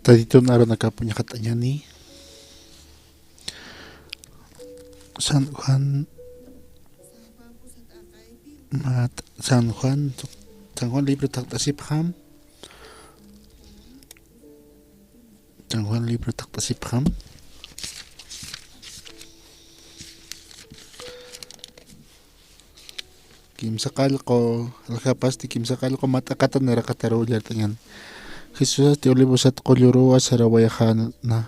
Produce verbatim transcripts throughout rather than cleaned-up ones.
Tatitun arunakap uñjat'añäni. San Juan, mat-, San Juan, San Juan libro taqt'asipxam. San Juan libro taqt'asipxam. Kimsa qallqu, aljapasti kimsa qallqu mat'aqatan nayraqataru llart'añän. Jesusasti Olivosat qulluruwa sarawayxäna,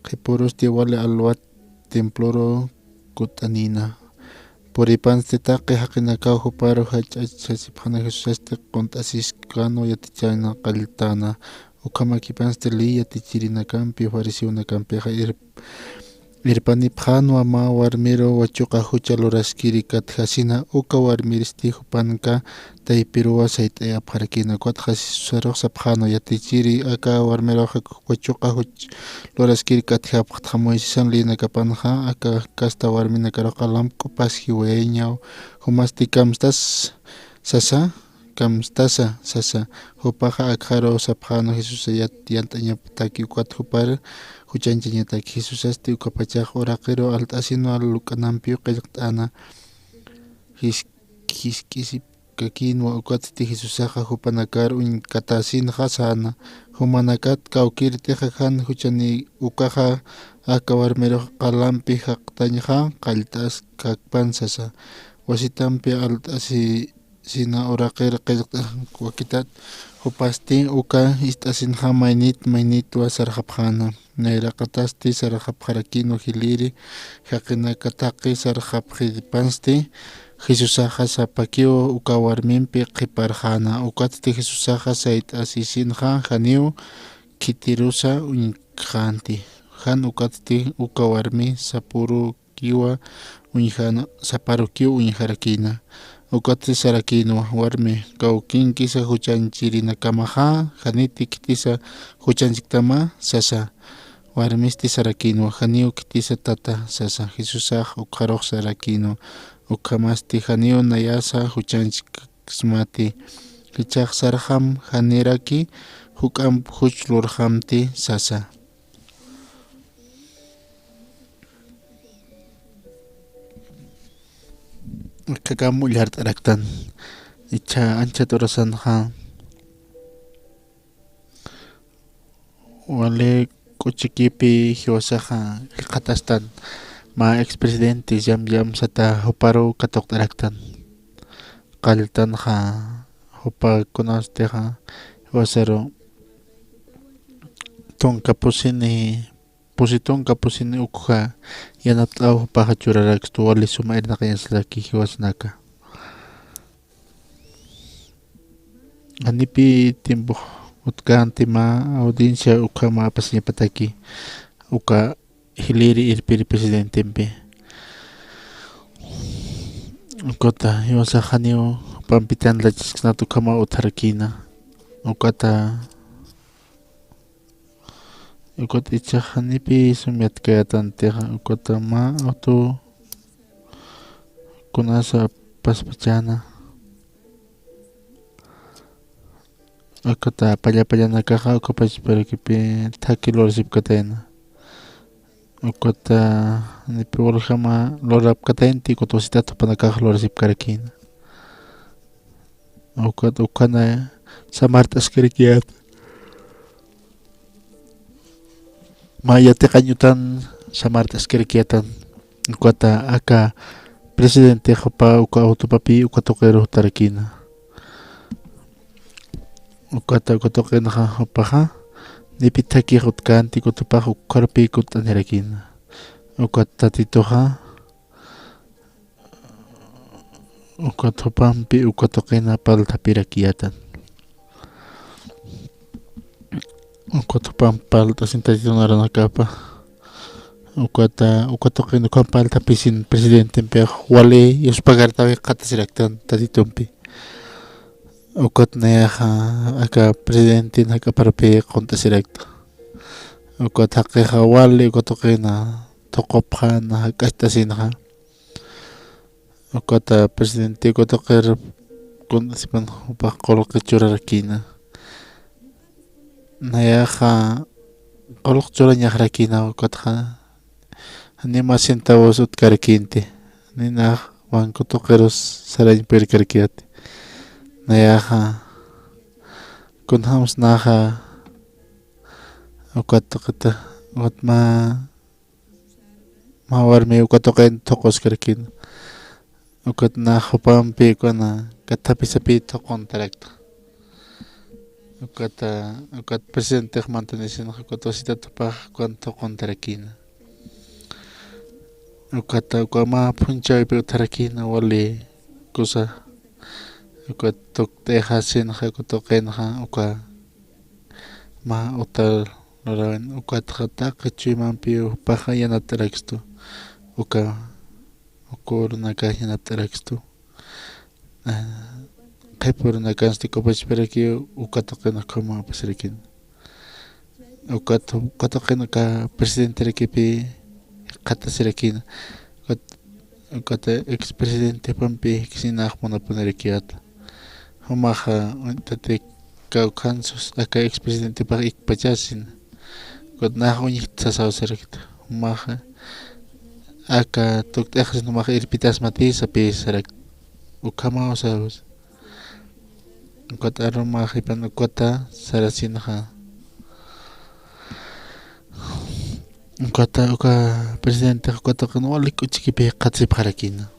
qhipurusti wali alwat temploru kutt'anïna. Puripansti taqi jaqinakaw juparu jach'achasipxäna. Jesusasti qunt'asiskänwa yatichäna qalltäna. Ukhamakipansti ley yatichirinakampi, fariseonakampixa ir-, irpanipxänwa mä warmiru wachuqa jucha luraskiri katjasina. Uka warmiristi jupanka taypiruwa sayt'ayapxarakïna. Ukatxa Jesusarux sapxänwa: Yatichiri, aka warmirux wachuqa juch luraskiri katjapxtxa. Moisesan leyinakapanxa aka kasta warminakaruxa lamk'upas jiwayañaw. Jumasti: Kamstas, sasa, kamstasa, sasa. Jupaxa akxaru sapxänwa Jesusa yat-, yant'añapataki, ukat jupar juchañchañataki. Jesusasti ukapachax uraqiru alt'asinwa luk'anampiw qillqt'äna. Jis-, jisk'isipkakïnwa. Ukatsti Jesusaxa jupanakar uñkatasinxa säna: Jumanakat kawkirtixa jan juchani ukaxa aka warmirux qalampi jaqtañxa qallt'askakpan sasa. Wasitampi alt'asi sina uraqir qillqt'ax wakitat, jupasti uka ist'asinxa maynit maynitwa sarxapxäna. Nayraqatasti sarxapxarakïnwa jiliri jaqinaka taqi sarxapxipansti, Jesusaxa sapakiw uka warmimpi qhiparxäna. Ukatsti Jesusaxa sayt'asisinxa janiw khitirusa uñjkxänti. Jan ukatsti uka warmi sapuru kiwa uñjana, saparukiw uñjarakïna. Ukatsti sarakïnwa: Warmi, kawkinkisa juchañchirinakamaxa, janiti khitisa juchañchiktama sasa. Warmisti sarakïnwa: Janiw khitisa, tata, sasa. Jesusax ukxarux sarakïnwa: Ukhamasti janiw nayasa juchañchksmati. Jichhax sarxam janiraki, juk'amp juch lurxamti sasa. Akakam ullart'araktan. Ichha anchhat urasanxa wali k'uchikipi jiwasaxa jikxatastan, mä expresidente llam llamsata juparu katuqt'araktan. Qalltanxa jupa kunastixa jiwasaru tunka pusini, pusi tunka pusini ukxa yanapt'aw jupaxa churarakstu wali suma irnaqañasataki jiwasanaka. Janipi tiempo utjkänti mä audiencia ukhama apasiñapataki uka jiliri irpiri presidentempi. Ukata jiwasax janiw pampitan lachisknat ukhama utjarakïna. Ukata, ukat ichhax janipi sum yatkayatantixa, ukata mä auto kunasa paspachäna. Ukata palla pallanakaxa uka pachparakipï thaki lurasipkatayna. Ukata nipi waljama lurapkataynti, ukat wasitat jupanakax lurasipkarakïna. Ukat ukhana samart'askarakiyät. Mä yatiqañ utan samart'askarakiyätan. Ukata aka presidente jupa uka autopapï uka tuqiru jutarakïna. Ukata uka tuqinxa jupaxa nipi thakix utjkänti, ukat jupax ukxarupï kutt'anirakïna. Ukat Tatituxa ukat jupampi uka tuqina parlthapirakiyätan. Ukat jupamp parlt'asin Tatitun arunakapa. Ukata, uka tuqin ukham parlthapisin presidentempix wali yuspagartaw jikxatasiraktan Tatitumpi. Ukat nayaxa aka presidentin jak'aparpi qunt'asirakta. Ukat jaqixa wali uka tuqina thuqupxäna jak'acht'asinxa. Ukata presidente uka tuqir kunt'asipan jupax qullqi churarakïna. Nayaxa Qulq churañaxarakïna, ukatxa ni mä centavos utkarakïnti, ni nax banco tuqirus sarañ puyirkarakïyäti. Nayaxa kunjams naxa ukat tuqita, ukat mä mä warmi uka tuqin thuquskarakïna. Ukat nax jupampi ukana kathapisapï thuquntarakta. Ukata, ukat presidentex mantañasinxa ukat wasitat jupax ukan thuquntarakïna. Ukata uka mä phunchhäwipi utjarakïna wali kusa. Ukat tukt'ixasinxa uka tuqinxa uka mä uta lurawin, ukatxa taqi chuymampi jupaxa yanapt'arakstu, uka, uka urunaka yanapt'arakstu. Eh, qhip urunakansti ukapachparakiw uka tuqin ukhama apasirakina. Ukat, uka tuqin uka presidenterakipi jikxatasirakina. Ukat, ukat expresidente jupampi jikxasinax munapunirakiyäta. Jumaxa, uñt'ati kawkhansus aka expresidentepax ikpachasina. Ukat nax uñjt sasaw sarakta. Jumaxa aka tukt'ixasin jumaxa irpitasmatï sapï sarakta. Ukhamaw sawsa. Ukat arumax jipan ukata sarasinxa. Ukata, uka presidentex uka tuqin wali k'uchikipi jikxatasipxarakina.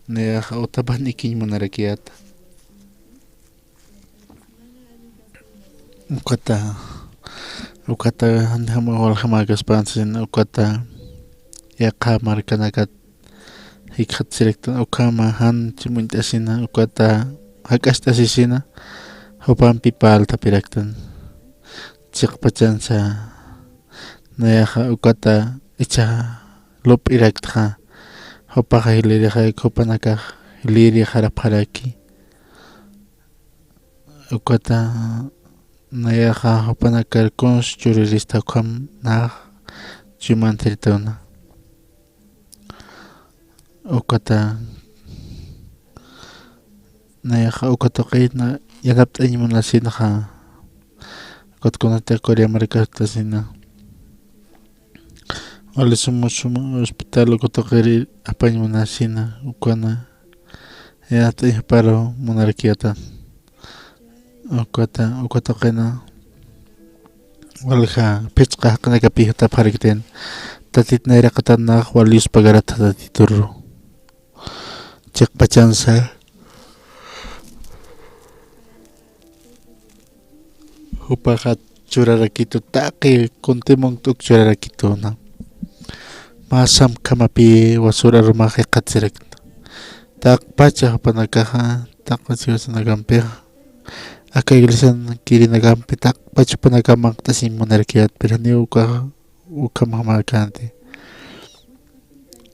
Nayaxa utapan ikiñ munarakiyäta. Ukata, ukata, jan jama waljamäkaspan sasina, ukata yaqha markanakat jikxatasiraktan, ukhama jan chimuñt'asina, ukata jak'acht'asisina, jupampi parlthapiraktan. Chiqpachansa nayaxa ukata ichha lup'iraktxa, jupaxa jilïrixarak, jupanakax jilïrixarapxaraki. Ukata nayaxa jupanakar kuns churirista ukham nax chuymanthirtuna. Ukata nayaxa uka tuqina yanapt'añ munasinxa. Ukat kunatix Corea markatasina wali suma suma hospital uka tuqir apañ munasina, ukana yanapt'añ juparu munarakiyätan. Ukata, uka tuqina walja phisqa jaqinakapi jutapxaraktin, Tatit nayraqatan nax wal yuspagaratxa Tatituru. Chiqpachansa jupaxa churarakitu, taqi kuntimunkt uk churarakitu, na mä samkhamapi wasura arumax jikxatasirakta. Taqpacha jupanakaxa, taqpacha iglesianakampixa, aka iglesian kirinakampi taqpach jupanakam manq't'asiñ munarakiyät, pero janiw uka, ukham jamäkänti.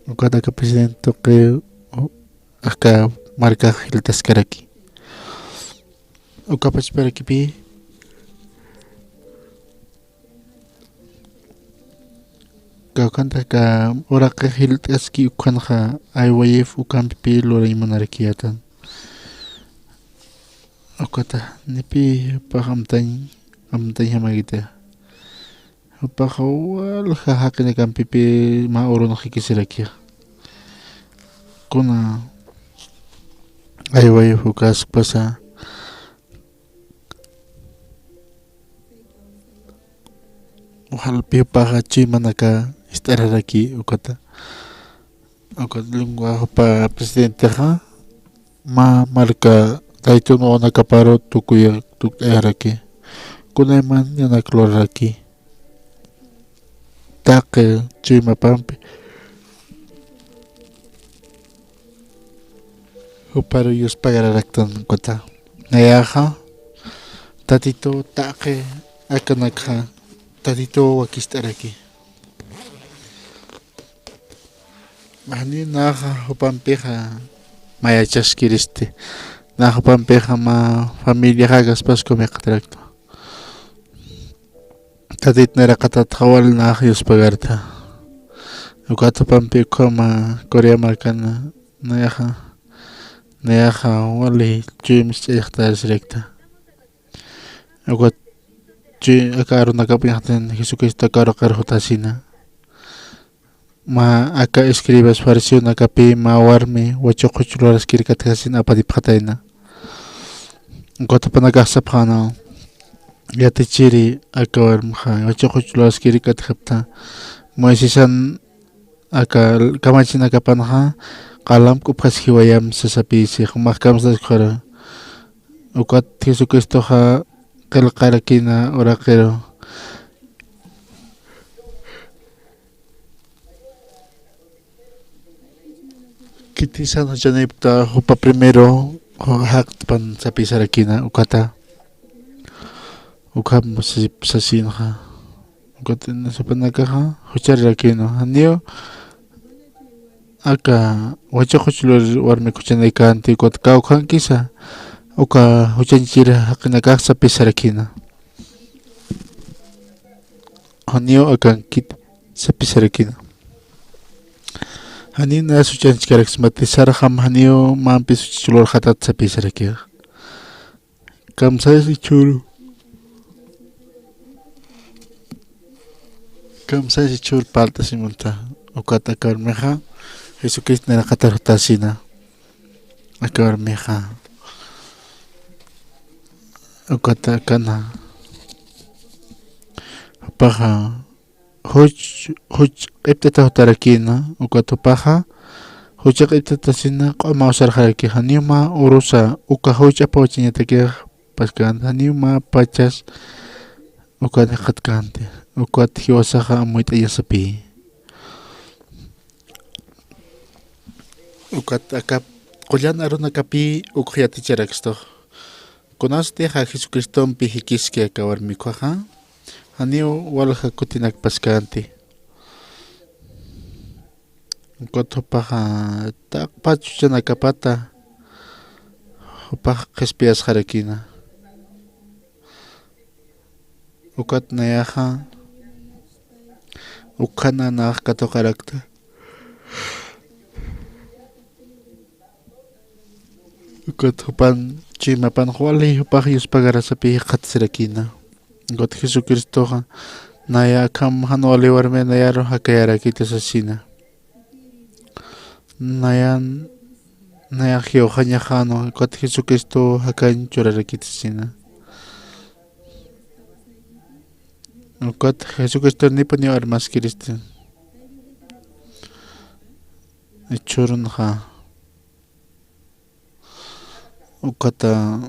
Ukat aka presidente tuqi aka markax jiltaskaraki. Uka pachparakipï kawkhantax aka uraqix jilt'aski ukhanxa, I Y F ukampipï lurañ munarakiyätan. Ukata nipï jupax amtañ, amtañ jamäkiti. Jupaxa walja jaqinakampipï mä urunx jikisirakixa. Kuna I Y F ukaskpasa walpi jupaxa chuymanaka ist'araraki ukata. Ukat lengua jupa presidentexa mä marka taytun wawanakaparu tukuya tukt'ayaraki. Kunayman yanak luraraki. Taqi chuymapampi juparu yuspagararaktan ukata. Nayaxa Tatitu taqi akanakxa Tatitu wakist'araki. Jani naxa jupampixa mayachaskiristi. Naxa jupampixa mä familiaxakaspas kumiqataraktu. Tatit nayraqatatxa wal nax yuspagarta. Ukat jupampi ukhama Corea markana nayaxa, nayaxa wali chuymis ch'ayxtarsirakta. Ukat chi aka arunakapiñaxtin Jesucristo aka uraqir jutasina. Mä aka escribas fariseonakapi mä warmi wachuqux luraskir katjasin apatipxatayna. Ukat jupanakax sapxäna: Yatichiri, aka warmxa wachuqux luraskir katjapta, Moisesan aka kamachinakapanxa qalamp k'upjas jiwayam sasapïsi, jumax kamsaskuxaru. Ukat Jesucristoxa qillqarakïna uraqiru. Khitisan juchanipkta jupa primero jaqtpan sapïsarakïna, ukata. Ukham sip-, sasinxa. Ukat jupanakaxa jucharirakïna. Janiw aka wachuqux lurir warmik juchanïkänti, ukat kawkhankisa uka juchañchir jaqinakax sapïsarakïna. Janiw akankit sapïsarakïna. Janiw nayas juchañchkaraksmati, sarxam janiw mampis juchach lurxatat sapïsarakixa. Kamsayas jichhüru. Kamsayas jichhüru parlt'asimunta. Ukat aka warmixa Jesucristo nayraqatar jutasina. Aka warmixa. Ukat akana. Jupaxa juch, juch q'ipt'ata jutarakïna, ukat jupaxa jucha q'ipt'atasina q'uma usarxarakix, janiw mä urusa uka juch apawachañatakix paskänti, janiw mä pachas ukan jikxatkänti, ukat jiwasaxa amuyt'añasapï. Ukat aka qullan arunakapï ukx yaticharakistux. Kunasatixa Jesucristompi jikiski aka warmi ukhaxa, janiw walja kutinak paskänti. Ukat jupaxa taqpach juchanakapata jupax qhispiyasxarakïna. Ukat nayaxa ukkhan nax katuqarakta. Ukat jupan chuymapan wali jupax yuspagarasapï jikxatasirakïna. Ukat Jesucristoxa naya akham jan wali warmi nayaru jakayarakiti sasina. Nayan, nayax jiwxañaxänwa, ukat Jesucristo jakañ churarakiti sasina. Ukat Jesucristo nipuniw armaskiristi. Jichhürunxa. Ukata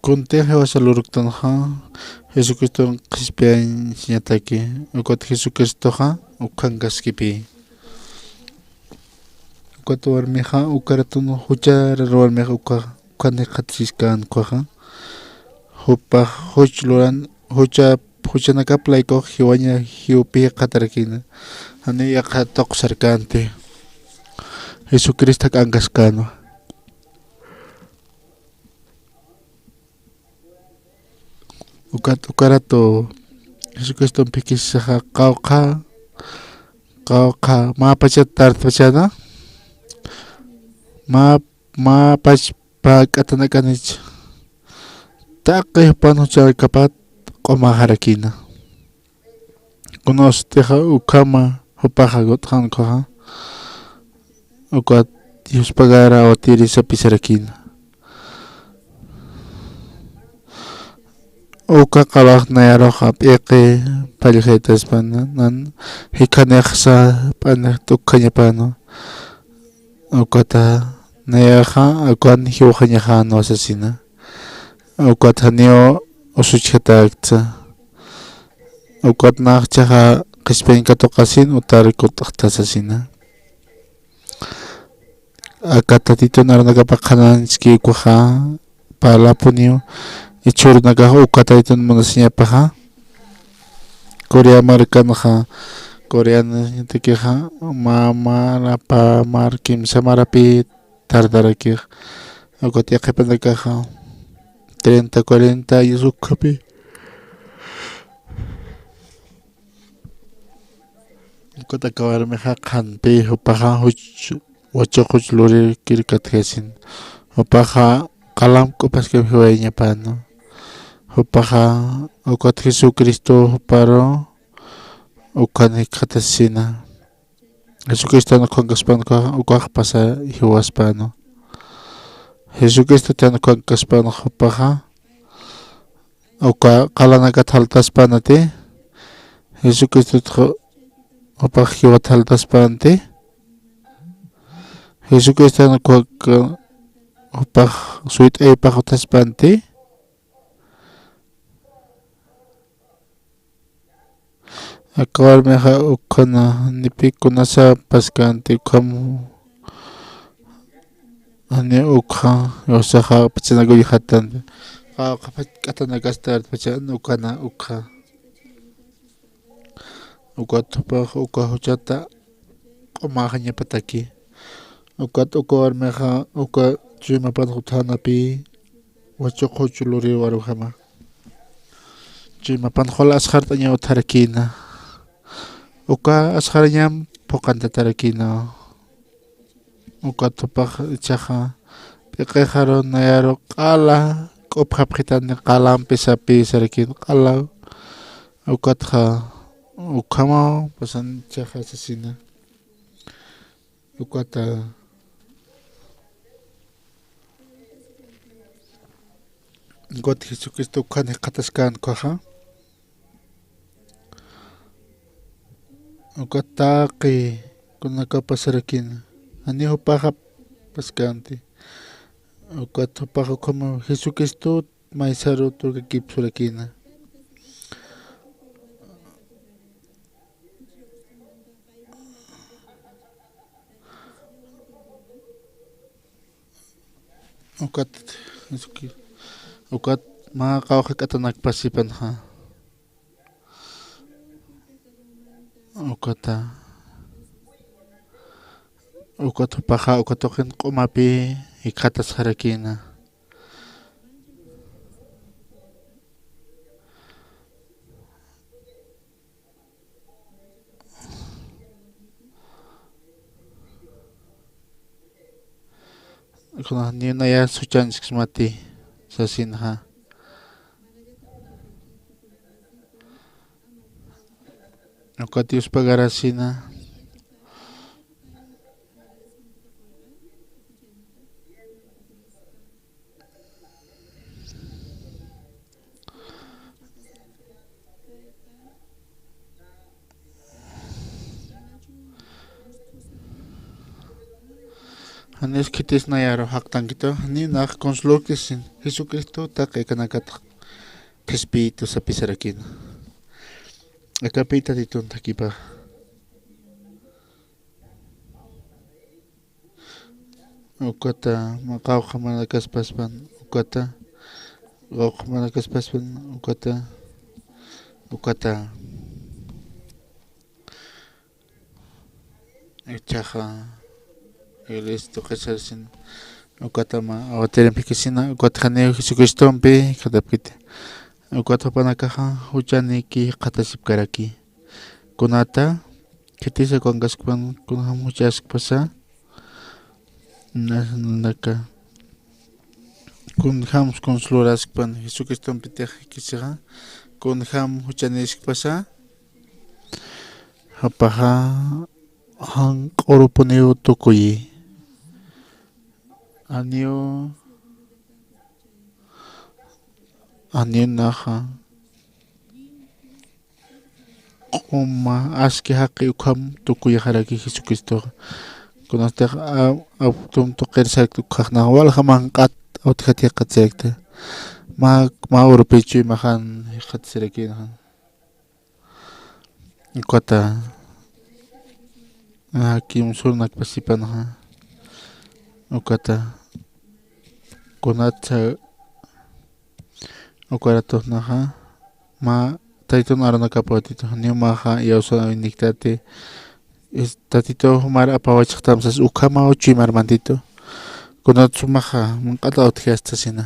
kuntix jiwasa lurktanxa, Jesucriston qhispiyañsiñataki, ukat Jesucristoxa ukkhankaskipï. Ukat warmixa, uka ratun jucharar warmixa uka, ukkhan jikxatasiskän ukhaxa. Jupax juch luran, jucha, juchanakap laykux jiwaña jiwpï jikxatarakïna. Janiw yaqha tuqsarkänti. Jesucristo jak'ankaskänwa. Ukat, uka ratu Jesucriston phikisixa qawqha, qawqha, mä pachat tartpachäna, mä, mä pachpa k'atanak'anich, taqi jupan juchanakapat q'umaxarakïna. Kunasatixa ukhama jupaxa kut'xan ukhaxa, ukat yuspagara awatiri sapisarakïna. Uka qalax nayaruxa p'iqi phallxaytaspana, nan jikhanixsa p'anix t'ukkhañapänwa. Ukata nayaxa ukan jiwxañaxänwa sasina. Ukat janiw usuchjatäktsa. Ukat naxchaxa qhispiñ katuqasin utar kut'xta sasina. Aka Tatitun arunakapax qhanañchki ukhaxa, parlapuniw jichhürunakax uka Tatitun munasiñapaxa. Corea markanxa, coreanañatakixa mä mara, pä mara, kimsa marapï tardarakix. Ukat yaqhipanakaxa treinta, cuarenta años ukhapï. Ukat aka warmixa qhanpï jupaxa juch, wachuq juch lurir kirkatjasin. Jupaxa qalamp k'upaskap jiwayañapänwa. Jupaxa, ukat Jesucristo juparu, ukan jikxatasina. Jesucriston ukhankaspan ukax, ukax pasa jiwaspanu. Jesucristo chan ukhankaspan jupaxa, uka qalanakat jaltaspanati. Jesucristo jupax jiwat jaltaspanti. Jesucristo ukax, jupax suyt'aypax utjaspanti. Aka warmixa ukhana, nipi kunasa paskanti ukham, jani ukxa, usaxa pachanakullixatanti. Qawqha pach-, k'atanakastarti pachan ukhana ukxa. Ukat jupax uka juchata q'umaxañapataki. Ukat uka warmixa uka chuymapan jutjanapi wachuq juch luriw arujama. Chuymapan qul asxart'añaw utjarakïna. Uka asxarañam phuqhantatarakïna. Ukat jupax ichhaxa p'iqixaru nayaru q'ala k'upjapxitani, qalampi sapi sarakïna q'ala. Ukatxa ukhamaw pasan ichhaxa sasina. Ukata, ukat Jesucristo ukhan jikxataskän ukhaxa. Ukat taqi kunakapasarakïna, janiw jupaxa paskänti. Ukat jupax ukhamaw Jesucristo maysaru turkakipsurakïna. Ukat, ukat mä qawqha k'atanakpasipanxa. Ukata, ukat jupaxa uka tuqin q'umapi jikxatasxarakïna. Kuna ni naya suchanchksmati sasinxa. Ukat Dios pagarasina. Janis khitis nayaru jaqtankitu, janiw nax consolurkisin, Jesucristo taqi akanakatx qhispiyitu sapisarakïna. Akapï Tatitun thakipax. Ukata, mä qawqha manakaspaspan, ukata, qawqha manakaspaspan, ukata, ukata. Ichhaxa, iglesia tuqisarsin, ukata mä awatirimpi jikxatasina, ukata janiw Jesucristompi jikxatapkiti. Ukata jupanakaxa juchanïki jikxatasipkaraki. Kunata, khitisa ukankaskpan, kunjam juchaskpasa, na-, naka, kunjam consoluraskpan, Jesucristompitix jikisixa, kunjam juchanïskpasa, jupaxa janq'urupuniw tukuyi. Janiw, janiw naxa q'uma aski jaqi ukham tukuyaxaraki Jesucristoxa. Kunatix a-, aptum tuqir sarakta ukhax nax walja manq'at awtjat jikxat sarakta. Mä, mä urupichu imaxan jikxat sarakïnxa. Ukata, a, kimsürnakpasipanxa. Ukata, kunatsa, uka ratux naxa, mä, Tatitun arunakapawatitu, janiw maxa iyawsaniktati, es, Tatituw jumar apawachxtam sas ukhamaw chuymarmantitu. Kunat sumaxa, manq'at awtjastasina.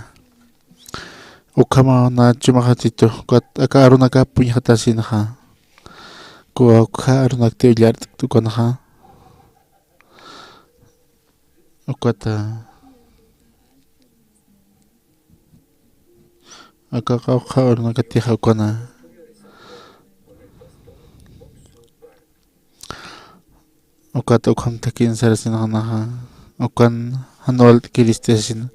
Ukhamaw nä chumaxatitu, ukat aka arunakap puñjatäsinxa. Kuwa ukxa arunakti ullart'kta ukanxa. Ukata, Aka qawqha urunakatixa ukana. Ukat ukham thakin sarasinxa naxa. Ukan jan walt'kiristi sasina.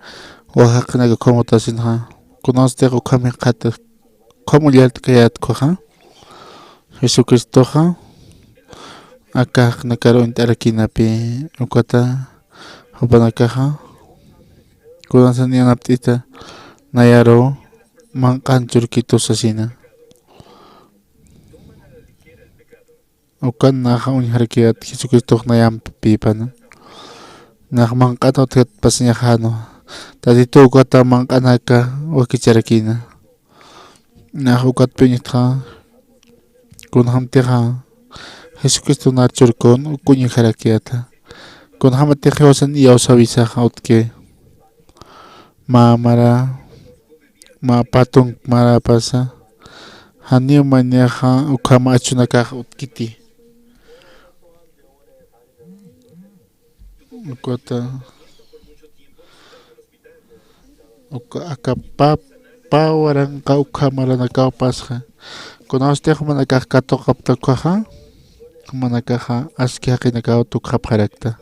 Wajaqinaka ukham utasinxa. Kunastix ukham jikxat, ukham ullart'kayät ukhaxa. Jesucristoxa aka jaqinakar uñt'arakïnapï, ukata jupanakaxa kunasaniw yanapt'ita nayaru manq'an churkitu sasina. Ukan naxa uñjarakiyät Jesucristox nayampïpana. Nax manq'at utjatpasiñaxa jan. Tatitu ukata manq'anaka wakicharakïna. Nax ukatpï uñjtxa, kunjamtixa Jesucristo nar churkun uk uñjarakiyäta. Kunjamatix jiwasan iyawsäwisaxa utki. Mä mara, mä patunk marapasa. Janiw maynixa ukham achunakax utkiti. Ukata, uka aka pä, pä waranqa ukham maranakaw pasxa. Kunawstix jumanakax katuqapta ukhaxa, jumanakaxa aski jaqinakaw tukxapxarakta.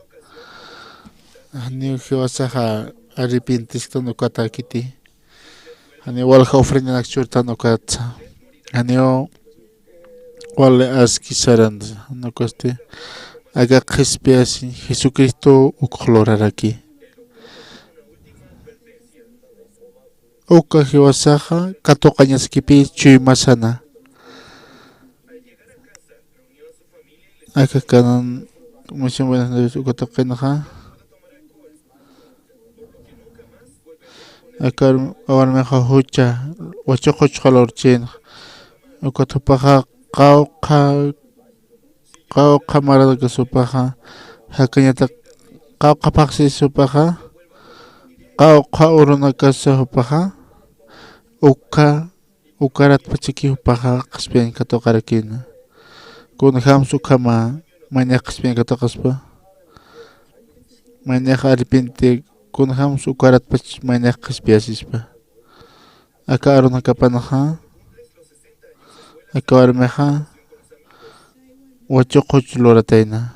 Janiw jiwasaxa arrepientisktan ukatakiti. Janiw walja ofrendanak churtan ukatsa. Janiw wali aski saransa. Jan ukasti aka qhispiyasiñ Jesucristo ukx luraraki. Uka jiwasaxa katuqañaskipï chuymasana. Aka kanan Misión Buenas Nuevas uka tuqinxa. Aka warmixa jucha wachuq juchxa lurchinxa. Ukat jupaxa qawqha, qawqha maranakas jupaxa, jakañatix qawqha phaxsis jupaxa, qawqha urunakas jupaxa, uka ukaratpachaki jupaxa qhispiyañ katuqarakïna. Kunjams ukhama maynix qhispiyañ katuqaspa. Maynix arrepiente, kunjams ukaratpach maynix qhispiyasispa. Aka arunakapanxa, aka warmixa, wachuq juch luratayna.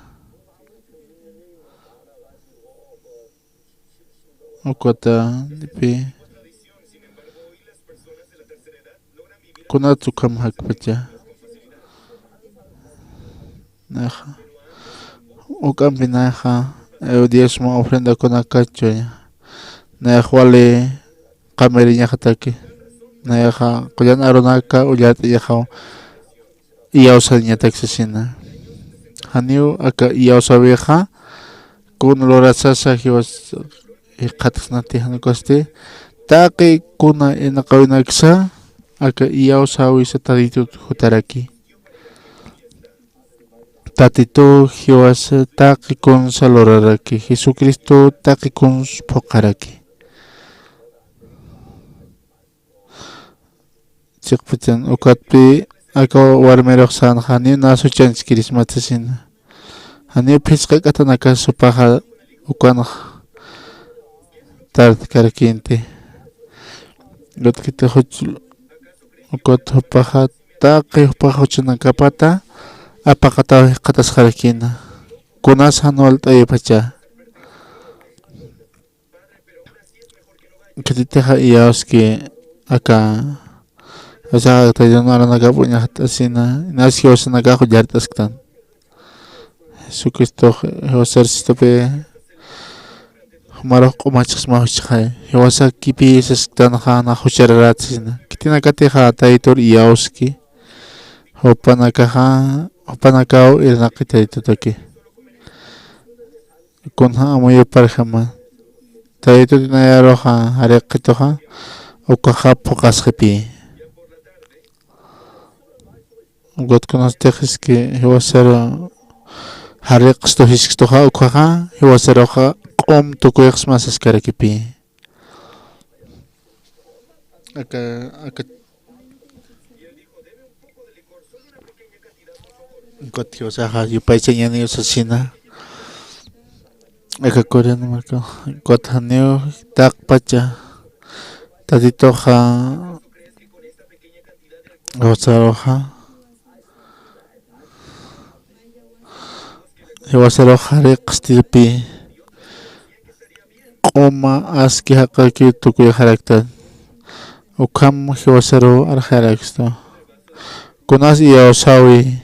Ukata, nipi. Kunats ukham jakpacha. Naxa. Uk'ampi naxa, eh, diezmo ofrenda kunakachuya. Nax wali qamiriñaxataki. Naxa, qullan arunaka ullart'añaxaw. Iyawsañatak sasina. Janiw aka iyawsäwixa, kun lurasasa jiwas jikxatasnati jan ukasti, taqi kuna irnaqäwinaksa, aka iyawsäwisa Tatitut jutaraki. Tatitu jiwasa taqi kunsa luraraki, Jesucristo taqi kuns phuqharaki. Chiqpachan ukatpi aka warmirux sänxa, janiw nä suchanchkirismat sasina. Janiw phisqa k'atanakas jupaxa ukanx tartkarakïnti. Ukat juch, ukat jupaxa taqi jupax juchanakapata apaqataw jikxatasxarakïna. Kunas jan walt'äwipacha. Khatitixa iyawski aka, o sea, Taytun aranakap uñaxt'asina, inas jiwasanakax ullart'asktan. Jesucristox jiwasar sistupi jumarux q'umachxsma juchxay. Jiwasakipï sasktanxa nax juchararätsisina. Khitinakatixa Taytur iyawski. Jupanakaxa, jupanakaw irnaqi Taytutaki. Kunja amuyuparjama. Taytut nayaruxa jariqituxa, ukaxa phuqasxipï. Ukat kunastix jiski jiwasaru jariqstu jiskstuxa, ukaxa jiwasaruxa q'um tukuyxsma saskarakipï. Aka, aka, ukat jiwasaxa yupaychañaniw sasina. Aka Corinto marka, ukat janiw taqpacha, Tatituxa Jiwasaruxa, jiwasaruxa jariqstipi q'uma aski jaqirki tukuyaxaraktan. Ukham jiwasaru arxarakstu. Kunas iyawsawi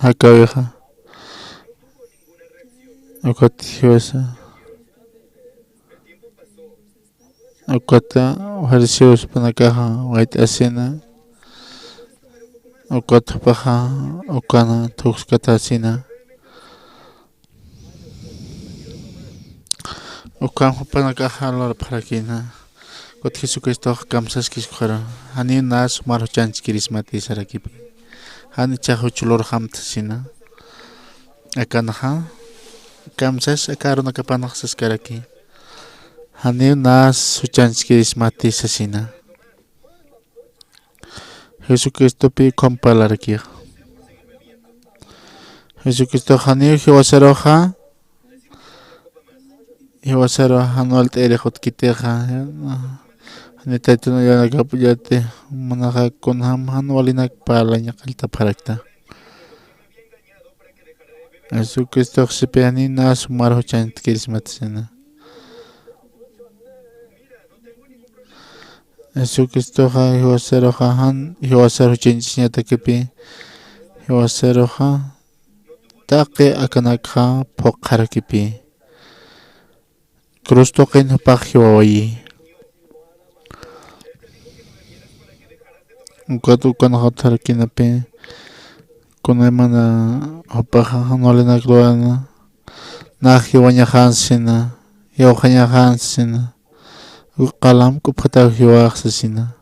jakawixa. Ukat jiwasa. Ukata fariseos panakaxa wayt'asina. Ukat jupaxa ukana thukskatasina. Ukan jupanakaxa lurapxarakina. Ukat Jesucristox kamsaskiskuxara. Janiw nas sumar juchanchkirismati sarakipi. Jan ichax juch lurxamtasina. Akanxa kamsas aka arunakapanax saskaraki. Janiw nas juchanchkirismati sasina. Jesucristopi ukham parlarakixa. Jesucristox janiw jiwasaruxa, jiwasaru jan walt'ayirix utkitixa, janiw taytun uyanakap ullati, manaxa kunjam jan walinak parlañ qalltapxarakta. Jesucristox sipi janiw nas sumar juchanchkirismatasina. Jesucristoxa jiwasaruxa jan jiwasar juchañchasiñatakipi, jiwasaruxa taqi akanakxa phuqxarakipi. Cruz tuqin jupax jiwawayi. Ukat ukanxa utjarakinapi, kunaymana jupaxa jan walinak lurana, nax jiwañaxan sasina, jiwxañaxan sasina, uka qalam k'upjataw jiwax sasina.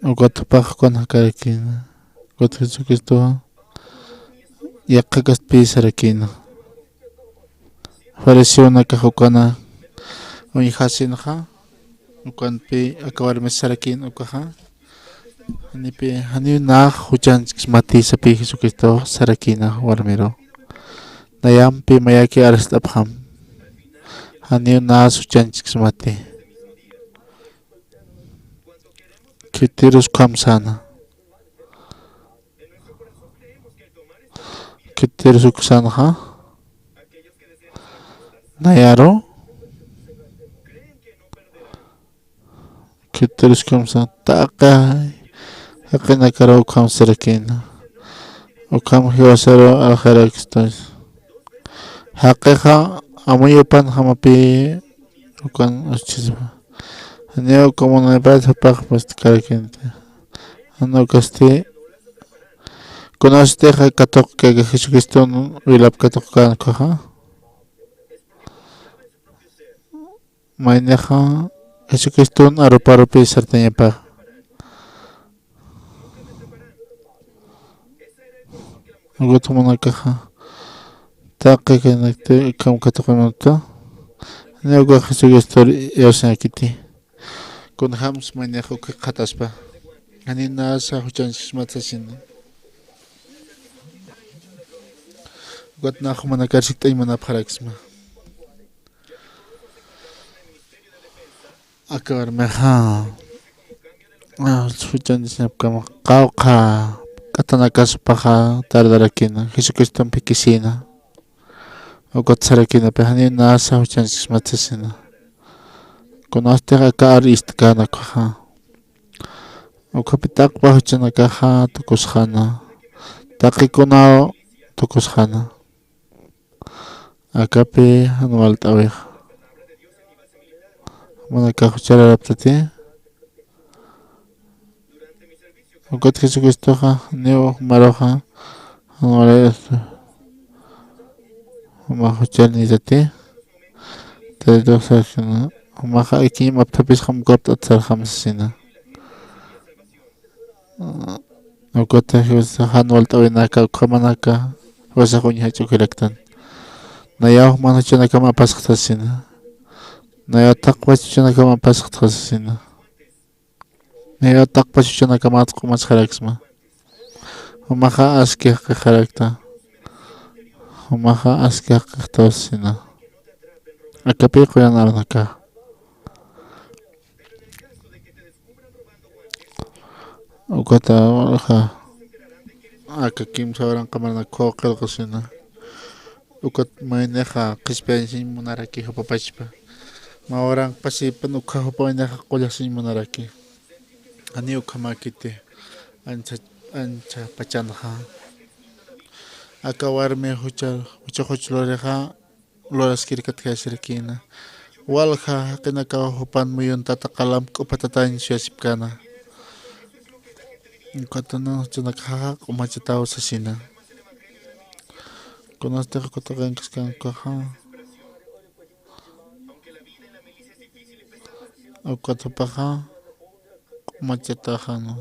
Ukat jupax ukan jakarakina. Ukat Jesucristoxa yaqhakastpi sarakina. Fariseonakax ukana uñjasinxa, ukanpi aka warmis sarakin ukaxa. Janipi, janiw nax juchanchkismati sapi Jesucristox sarakina warmiru. Nayampi mayaki arst'apxam. Janiw nax juchanchkismati. Khitirus ukham säna. Khitirus ukham sänxa. Nayaru. Khitirus ukham sän taqi jaqinakaru ukham sarakina. Ukham jiwasaru arxarakstu. Jaqixa amuyupanjamapi ukan uschispa. Janiw uka munaypat jupax mistkarakïnti. Jan ukasti, kunasatixa katuqkaka Jesucriston wilap katuqkän ukaxa. Maynixa Jesucriston aruparupi sartañapax. Ukat jumanakaxa taqi kaynakti ukham katuqinata. Janiw ukax Jesucristor iyawsañakiti. Kunjams maynixa uk jikxataspa. Janiw nasa juchanchkismat sasina. Ukat nax jumanakar sikt'añ munapxaraksma. Aka warmixa, ah, juchañchasiñapkama qawqha k'atanakas jupaxa tardarakina, Jesucriston phikisina. Ukat sarakinapi, janiw nasa juchanchkismat sasina. Kunastix aka ar ist'kän ukaxa. Ukhapi taqpa juchanakaxa tukusxäna. Taqi kunaw tukusxäna. Akapi jan walt'äwixa. Jumanakax juchar araptati. Ukat Jesucristoxa, niw jumaruxa, jan walt'äwistu. Jumax jucharnïtati. Taytux sarxina. Jumaxa ikiñm apthapisxam ukapt'at sarxam sasina. Ukata jiwasa jan walt'äwinaka, ukhamanaka, jiwasax uñjach'ukiraktan. Nayaw juman juchanakam apasxta sasina. Nayaw taqpach juchanakam apasxta sasina. Nayaw taqpach juchanakamat q'umasxaraksma. Jumaxa aski jaqixarakta. Jumaxa aski jaqixtaw sasina. Akapi qullana arunaka. Ukata walja aka kimsa waranqa marnak qullqisina. Ukat maynixa qhispiyañsiñ munaraki jupapachpa. Mä waranqasipan ukha jupa maynixa qullasiñ munaraki. Janiw ukhamäkiti ancha ancha pachanxa. Aka warmi jucha jucha juch lurixa luraskirkatjayasirakïna. Walja jaqinakaw jupan muyuntata qalamp k'upatatañ suyasipkäna. Ukatana juchanakaxa q'umachataw sasina. Kunastix ukataqa inkaskänkaxa. Ukat jupaxa q'umachataxanu.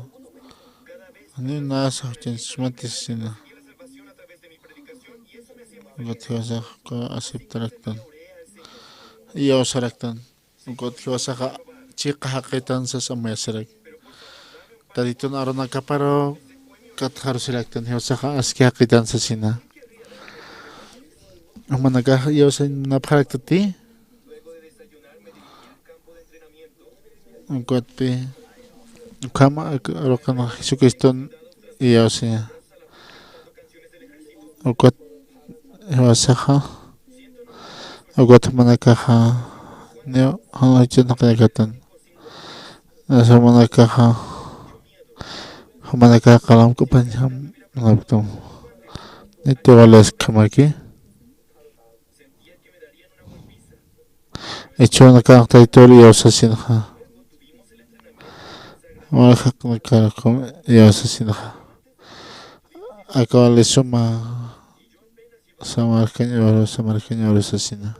Janiw nasa juchañsismati sasina. Ukat jiwasax uka aceptaraktan. Iyawsaraktan. Ukat jiwasaxa chiqa jaqitan sas amuyasarak. Tatitun arunakaparu katxarusiraktan jiwasaxa aski jaqitan sasina. Jumanakax iyawsañ munapxaraktati. Ukatpi ukhama aruqan Jesucriston iyawsiña. Ukat jiwasaxa ukat jumanakaxa niw jan juchanaqinakatan. Nasa jumanakaxa jumanakax qalam k'upañ munapktam. Niti wali askhamaki. Ichhunakax tayturi iyawsasinxa. Walja jaqinakarakum iyawsasinxa. Aka wali suma samarkañ uru samarkañ uru sasina.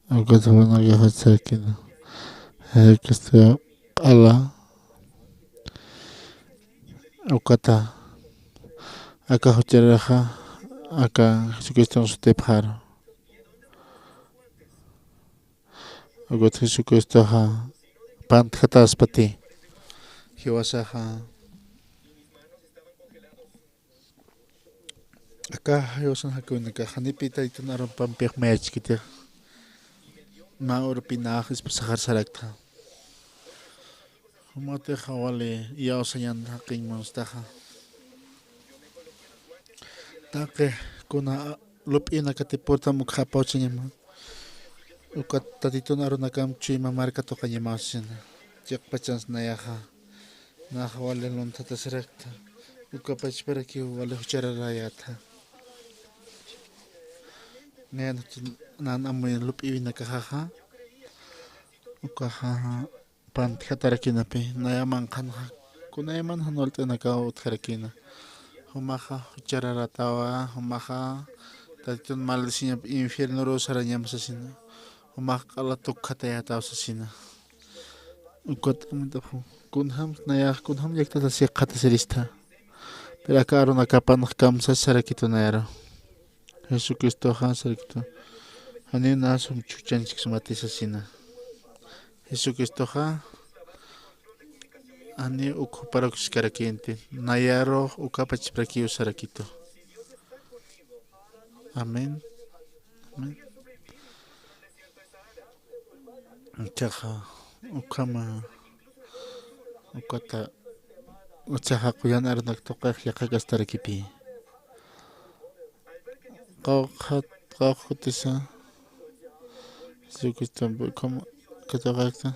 Ukat jumanakaxa sarakina. Jesucristo q'ala ukata aka jucharaxa aka Jesucriston sutipxaru. Ukat Jesucristoxa pantjataspati jiwasaxa. Aka jiwasan jakiwinakax janipi taytun arumpampix mayachkitix. Mä urupinax ispasaxar saraktxa. Jumatixa wali iyawsañan jaqin munstaxa. Taqi kuna lup'inakati purtam ukxa apawchañama. Ukat tatitun arunakam chuyma marka tuqañamaw sasina. Chiqpachans nayaxa naxa wali lunthatasirakta. Uka pachparakiw wali juchararäyäta. Nayan nan amuyan lup'iwinakaxaxa. Ukaxa pantjatarakinapi naya manqhanxa. Kunayman jan walt'inakaw utjarakina. Jumaxa juchararätawa jumaxa tatitun maldeciñap infiernoruw sarañam sasina. Jumax q'ala tukjatayätaw sasina. Ukat amintapxu kunjam nayax kunjam llaktatas yaqhatasirista. Pero aka arunakapanx kamsas sarakitu nayaru. Jesucristoxa sarakitu. Janiw nä sum chuchanchik sumati sasina. Jesucristoxa janiw uk juparuk chiskarakïnti. Nayarux uka pachparakiw sarakitu. Amén. Amén. Ichaxa ukhama ukata utsaxa quyan arunak tuqix yaqhakastarakipï. Qawqhat qawqhutisa Jesucristompi ukhama katuqakta.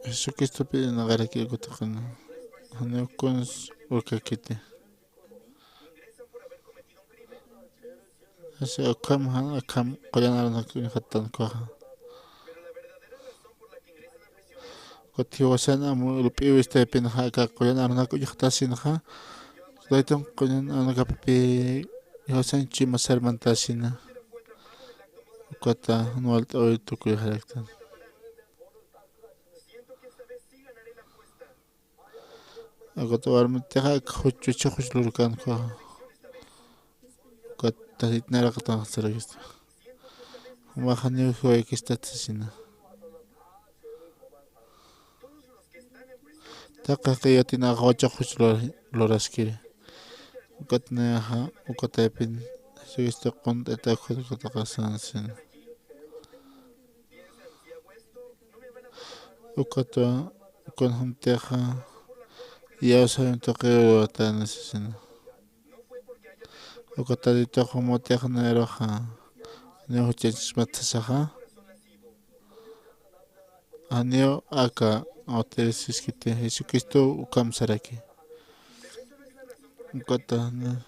Jesucristopi naqaraki ukutaqina. Janiw kuns urkakiti. Jasa ukham jan akham quyan arunak uñxattan ukaxa. Ukat jiwasan amu lup'iwistaypinxa aka quyan arunak uñxatasinxa. Taytun quyan arunakapipï jiwasan chuyma sarmantasina. Ukata jan walt'äwi tukuyxaraktan. Ukat warmitixa aka juch wichhuq juch lurkan ukaxa. Ukat tatit nayraqatan sarakista. Jumaxa janiw jiwaykistat sasina. Taqi jaqi yatinaxa wachuq juch lur- luraskiri. Ukat nayaxa uka taypin Jesucristo qunt'ita ukhat ukataqa sansina. Ukatwa, kunjamtixa, iyawsañ tuqiw uruwatani sasina. Uka Tatitux jumutix nayruxa, janiw juchañchasmat sasaxa. Janiw aka awtirisiskiti, Jesucristo ukham saraki. Ukata janiw,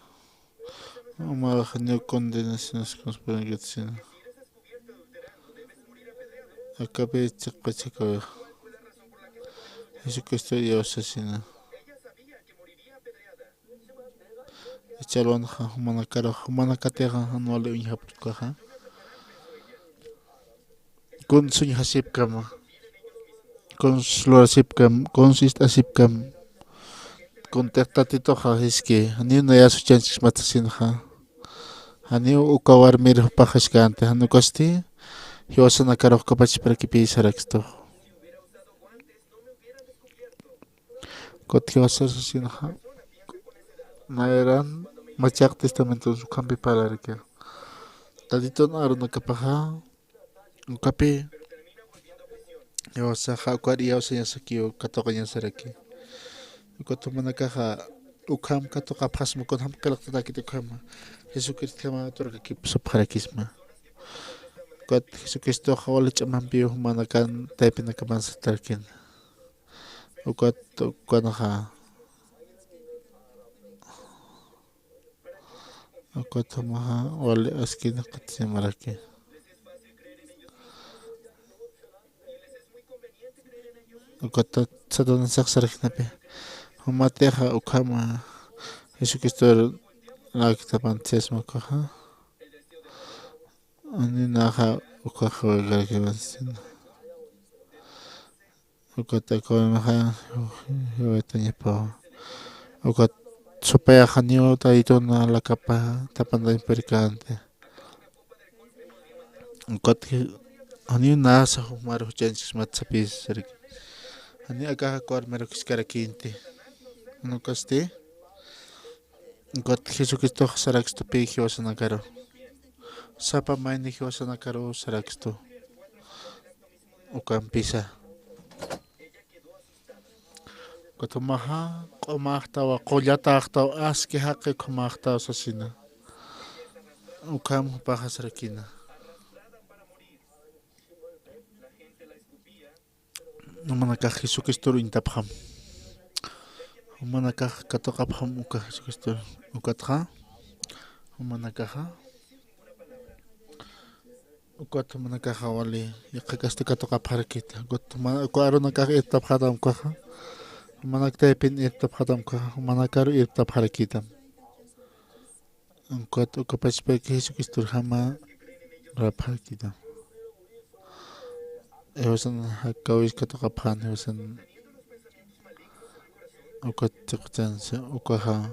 umax janiw condenaciones conspirankit sina. Akapi chiqpachakawixa. Jesucristo iyawsasina. Ichalwanxa, jumanakarux, jumanakatixa jan wali uñjapxtukaxa. Kuns uñjasipkama, kuns lurasipkam, kuns ist'asipkam. Kuntix Tatituxa jiski, janiw nayas juchañchasmat sasinxa. Janiw uka warmir jupax jiskänti, jan ukasti jiwasanakarux ukapachparakipï sarakistux. Ukat jiwasar sasinxa, nayaran Machaq Testamenton ukhampi parlaraki. Tatitun arunakapaxa, ukapi jiwasaxa ukar iyawsañasakiw katuqañasaraki. Ukat jumanakaxa ukham katuqapxasma, kunjam qillqtatäkiti ukhama, Jesucristjama turakakipsupxarakisma. Ukat Jesucristoxa wali ch'amampiw jumanakan taypinakaman satarakina. Ukat ukanxa, ukat jumaxa wali askini qhatimaraki. Ukat Satanasax sarakinapi, jumatixa ukhama Jesucristor laktapantisma ukaxa. Aninaxa ukaxa wayqarakiwan sina. Ukat akawaymaxa jiwatañapawa. Ukat supayaxa janiw Tatitun lakapa tapantañ purkänti. Ukat janiw nasa jumar juchañchasmat sapï saraki. Janiw akaxa uka warmir jiskarakïnti. Jan ukasti, ukat Jesucristox sarakistupï jiwasanakaru. Sapa mayni jiwasanakaru sarakistu. Ukampisa. Ukat jumaxa q'umäxtawa, qullataxtawa, aski jaqi ukhamäxtawa sasina. Ukham jupaxa sarakina. Jumanakax Jesucristor uñtapxam. Jumanakax katuqapxam uka Jesucristor. Ukatxa, jumanakaxa, ukat jumanakaxa wali yaqhakasti katuqapxarakita. Ukat juma-, uka arunakax irptapxätam ukaxa. Jumanak taypin irptapxätam ukaxa. Jumanakaru irptapxarakitam. Ukat ukapachpaki Jesucristorjama lurapxarakita. Jiwasan jakawis katuqapxän, jiwasan ukat chiqchansa ukaxa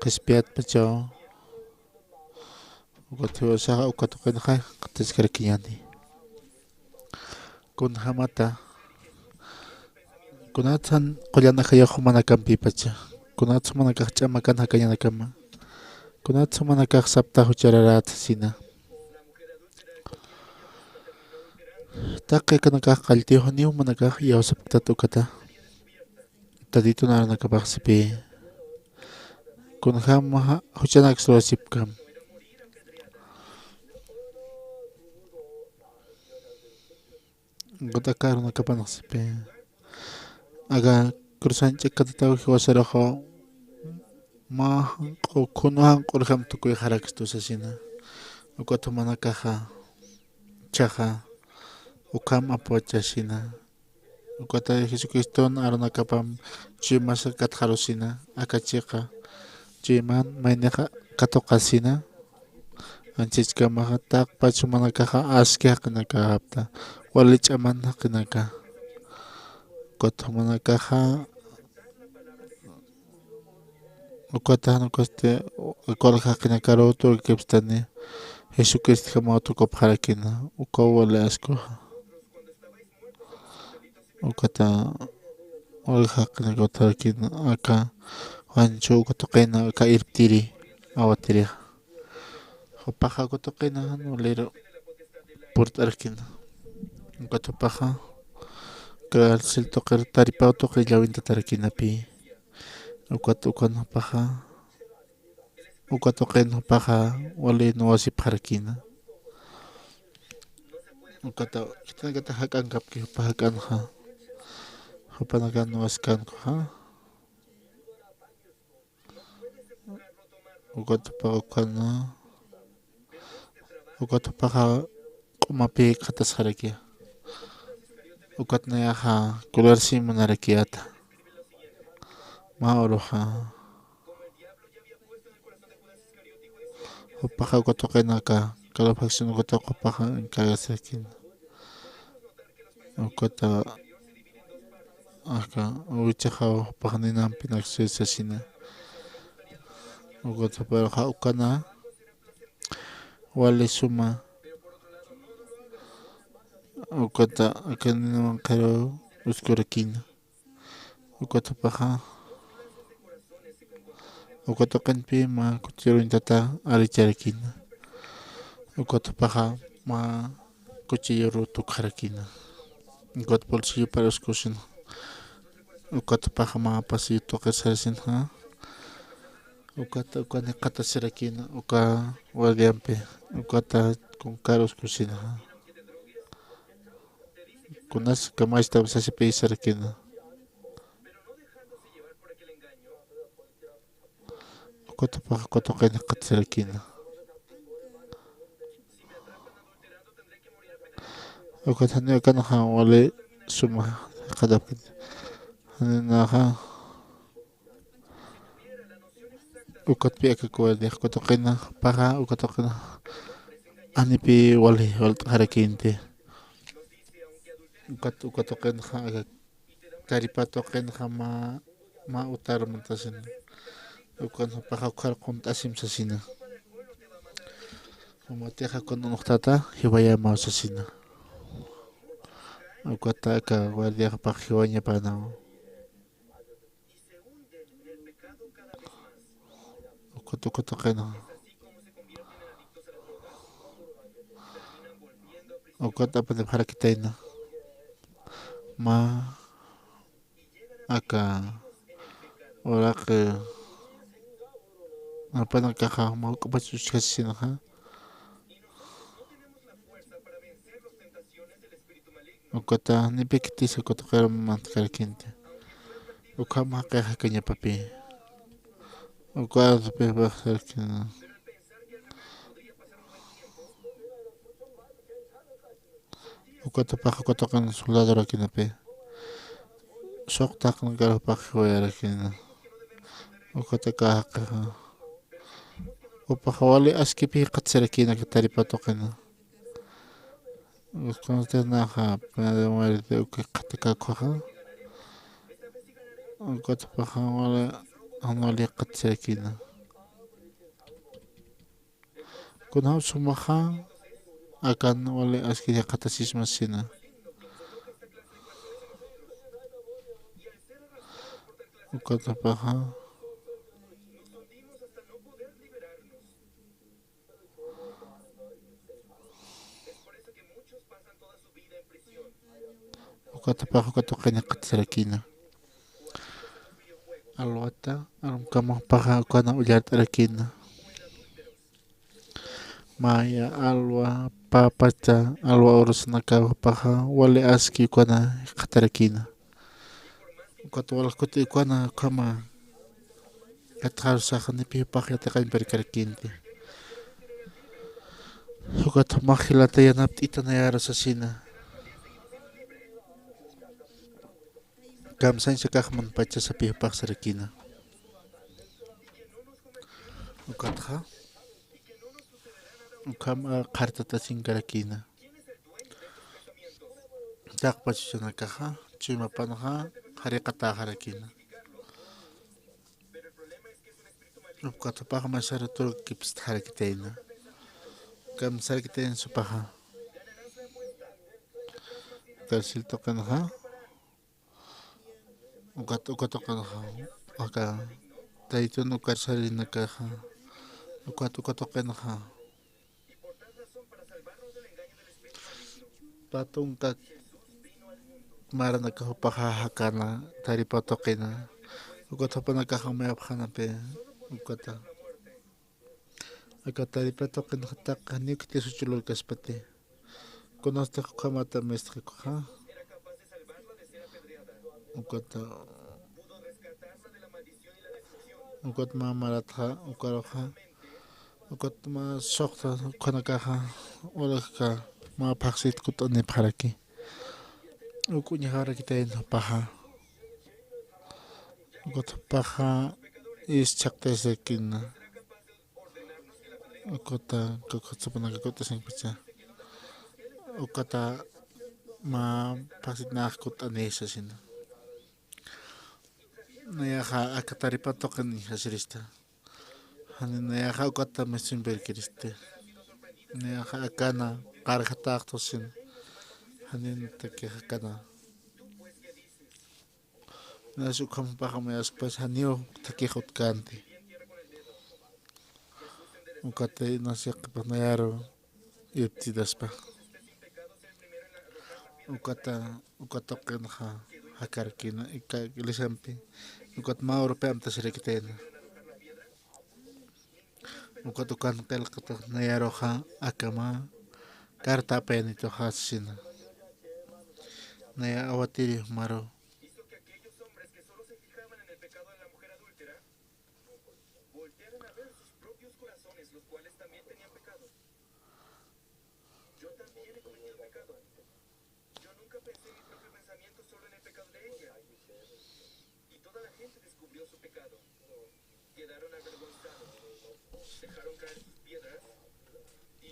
qhispiyatpachaw. Ukat jiwasaxa uka tuqinxa qhatiskarakiñäni. Kunjamata, kunatsa qullan ajayax jumanakampïpacha, kunatsa jumanakax ch'amakan jakañanakama, kunatsa jumanakax saptax juchararät sasina. Taqi akanakax qalltiw, janiw jumanakax iyawsapktat ukata. Tatitun arunakapax sipï. Kunjam juchanaks lurasipkam. Ukat aka arunakapanx sipï. Aka cruzan ch'akatataw jiwasaruxa mä janq'u, khunu janq'urjam tukuyxarakistu sasina. Ukat jumanakaxa, jichhaxa, ukham apwachasina. Ukata Jesucriston arunakapam chuymas katxarusina, aka chiqa chuyman maynixa katuqasina. Anchachkamaxa taqpach jumanakaxa aski jaqinakäpxta, wali ch'aman jaqinaka. Ukat jumanakaxa, ukata jan ukasti, aka wali jaqinakaru turakipstani, Jesucristjamaw tukupxarakina, ukaw wali askuxa. Ukata wali jaqinaka utjarakina, aka Juanchu uka tuqina, aka irptiri, awatirixa. Jupaxa uka tuqina jan waliru purt'arakina. Ukat jupaxa Cárcel tuqir taripaw tuqir llawintatarkinapi. Ukat ukan jupaxa, uka tuqin jupaxa wali nuwasipxarakina. Ukata khitinakata jak'ankapki jupa jak'anxa, jupanakan nuwaskankuxa. Ukat jupaxa ukhana, ukat jupaxa q'umapi qhatasxarakiya. Ukat nayaxa colarsi munarakiyäta. Mä uruxa jupaxa uka tuqinaka calefacción uka tuqi jupaxa encargasarakina. Ukata aka wichaxaw jupax ninampinak sasina. Ukat jupaxa ukana wali suma. Ukata aka ninaman qhiraw uskurakina. Ukat jupaxa uka tuqinpi mä cuchillo uñtata aricharakina. Ukat jupaxa mä cuchilloru tukxarakina. Ukat bolsillopar uskusin. Ukat jupaxa mä pasillo tuqir sarasinxa. Ukata ukan jikxatasirakina uka guardiampi. Ukata kunkar uskusinxa. Kunas kamaystam sasipisarakina. Ukat jupaxa uka tuqin jikxatasirakina. Ukat janiw akanxa wali suma jikxatapkiti. Janinaxa ukatpi aka guardiax uka tuqinxa paxa uka tuqinxa janipï wali walt'xarakinti. Ukat uka tuqinxa aka taripa tuqinxa mä mä utar muntasina. Ukan jupaxa ukhar qunt'asim sasina. Jumatixa kun unuxtata jiwayämaw sasina. Ukata aka guardia jupax jiwañapänaw. Ukat uka tuqinxa ukat apanipxarakitayna. Mä aka uraqi apanakaxa mä juk'upach uchjasisinxa. Ukata janipï khitisa uka tuqir mantkarakïnti. Ukham jaqix jakañapapï. Uka ardupipaxarakïna. Ukat jupax uka tuqin soldadorakinapï. Suqtaqnakar jupax jiwayarakïna. Ukat aka jaqixa jupaxa wali askipï jikxatasirakïna aka taripa tuqina. Uskansti naxa pena de muerte uka jikxatakakwaxa. Ukat jupaxa wali jan wali jikxatasirakïna. Kunjam sumaxa akan wali aski jikxatasisma sasina. Ukat jupaxa ukat jupaxa uka tuqin jikxatasirakïna. Alwata arumkamax jupaxa ukana ullart'arakïna. Maya alwa, pä pacha alwa urusanakaw jupaxa wali aski ukana jikxatarakïna. Ukat wal kuti ukana ukhama katxarusax janipï jupax yatiqañ parkarakïnti. Ukat jumax jilata yanapt'ita nayaru sasina. Kamsañsa akax munpachasapï jupax sarakïna. Ukatxa ukham qhartatasinkarakïna. Taqpach uchanakaxa chuymapanxa qhariqatäxarakïna. Ukat jupax masar turkipstxarakitayna. Kamsarakitayna supaxa. Cárcel tuqinxa. Ukat uka tuqinxa aka taytun ukar sarinakaxa. Ukat uka tuqinxa pä tunka maranaka jupaxa jakana taripa tuqina. Ukat jupanakaxa mayapxanampi ukata. Aka taripa tuqinxa taqi janiw khitisuch lurkaspati. Kunastix ukhamata mistxikuxa. Ukata, ukat mä maratxa, ukaruxa, ukat mä suxta ukhanakaxa, urakka mä phaxsit kutt'anipxaraki. Uk uñjarakitayna jupaxa. Ukat jupaxa is chhaqtayasakina. Ukata, kakutsupunaka kutt'asinkpacha. Ukata mä phaxsit nax kutt'anïsasina. Nayaxa aka taripa tuqin jasirista. Jani nayaxa ukata mistsuñpirkiristi. Nayaxa akana qarjataxtusin. Jani natakix akana. Nas ukham jupaxa mayaskpas janiw thakix utjkänti. Ukata nasiqpas nayaru irptidaspa. Ukata, uka tuqinxa jakarakïna, ika iglesiampi. Ukat mä urupi amtasirakitayna. Ukat ukan qillqatax nayaruxa aka mä carta apayanituxa sasina. Naya awatiri jumaru.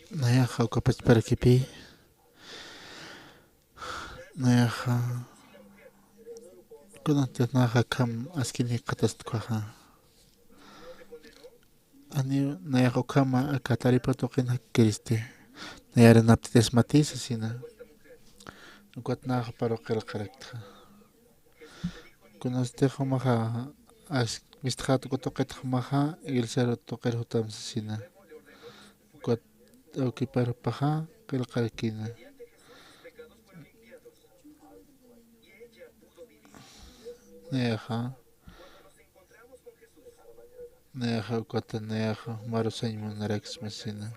Nayaxa uka pachparakipï. Nayaxa kunatix nayaxa akham askini jikxatasti ukhaxa. Janiw nayaxa ukhama aka taripa tuqin jakkiristi. Nayar naptitasmati sasina. Ukat nayax juparu qillqaraktxa. Kunastix jumaxa as-, mistxat uka tuqit jumaxa iglesiaru tuqir jutam sasina. Ukat awkipar jupaxa qillqarakïna. Nayaxa, nayaxa ukata nayaxa jumaru sañ munaraksma sasina.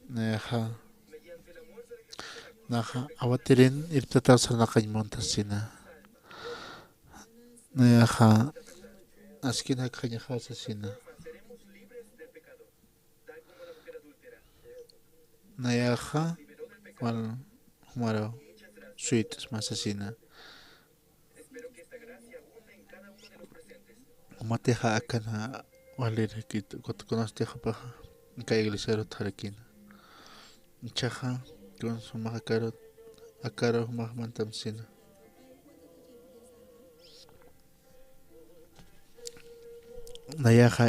Nayaxa, nayaxa awatirin irptataw sarnaqañ munta sasina. Nayaxa askin jakxañaxa sasina. Nayaxa wal jumaru suyt'sma sasina. Umatixa akana walirakit, ukat kunastix jupaxa aka iglesiaru utjarakïna. Jichhaxa kunsa jumax akaru, akaru jumax mantam sasina. Nayaxa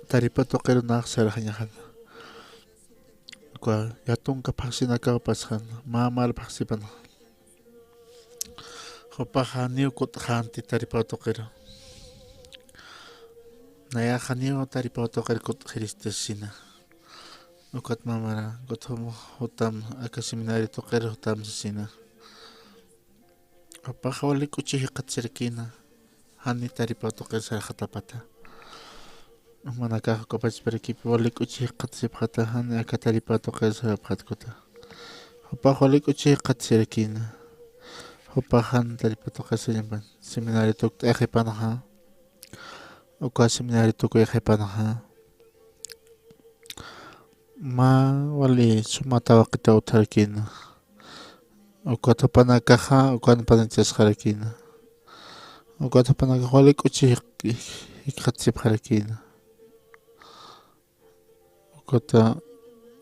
taripa tuqiru nax sarxañaxana. Uka yatunka phaxsinakaw pasxana, mä mal phaxsipanxa. Jupaxa janiw kutt'xänti taripa tuqiru. Nayaxa janiw taripa tuqir kutt'xiristi sasina. Ukat mä mara, ukat jum jutam, aka seminario tuqir jutam sasina. Jupaxa wali k'uchi jikxatsirakïna, jani taripa tuqir sarxatapata. Jumanakax uka pachparakipï wali k'uchi jikxatsipxata, jani aka taripa tuqir sarapxatkuta. Jupax wali k'uchi jikxatsirakïna. Jupax jan taripa tuqir sañapan. Seminario tukt'ayaxipanxa. Uka seminario tukuyxipanxa. Mä wali suma tawaqitaw utjarakïna. Ukat jupanakaxa, ukan panachasxarakïna. Ukat jupanakax wali k'uchi jik-, jikxatsipxarakïna. Ukata,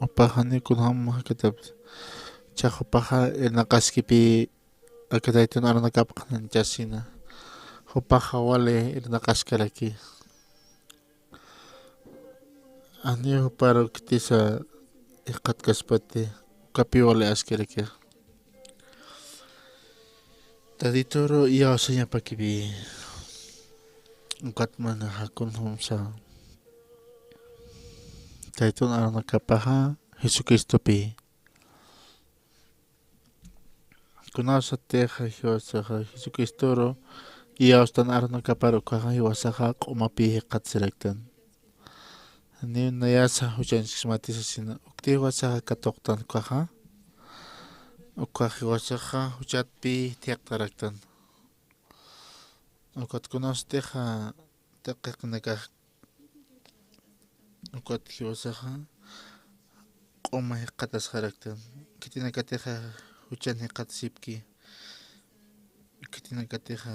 jupaxa janiw kunjam jakatapti. Jichhax jupaxa irnaqaskipï aka taytun arunakap qhananchasina. Jupaxa wali irnaqaskaraki. Janiw juparu khitisa jikxatkaspati, ukapï wali askaraki. Tayturu iyawsañapakipï. Ukat mana jakun jumsa. Taytun arunakapaxa Jesucristopï. Kunasatix jiwasaxa Jesucristoru iyawstan arunakapar ukaxa jiwasaxa q'umapi jikxatasiraktan. Janiw nayasa juchanchkismati sasina, ukti jiwasaxa katuqtan ukaxa, ukax jiwasaxa juchatpi thiqtaraktan. Ukat kunasatixa taqiqinakax ukat jiwasaxa q'uma jikxatasxaraktan. Khitinakatixa juchan jikxatasipki. Khitinakatixa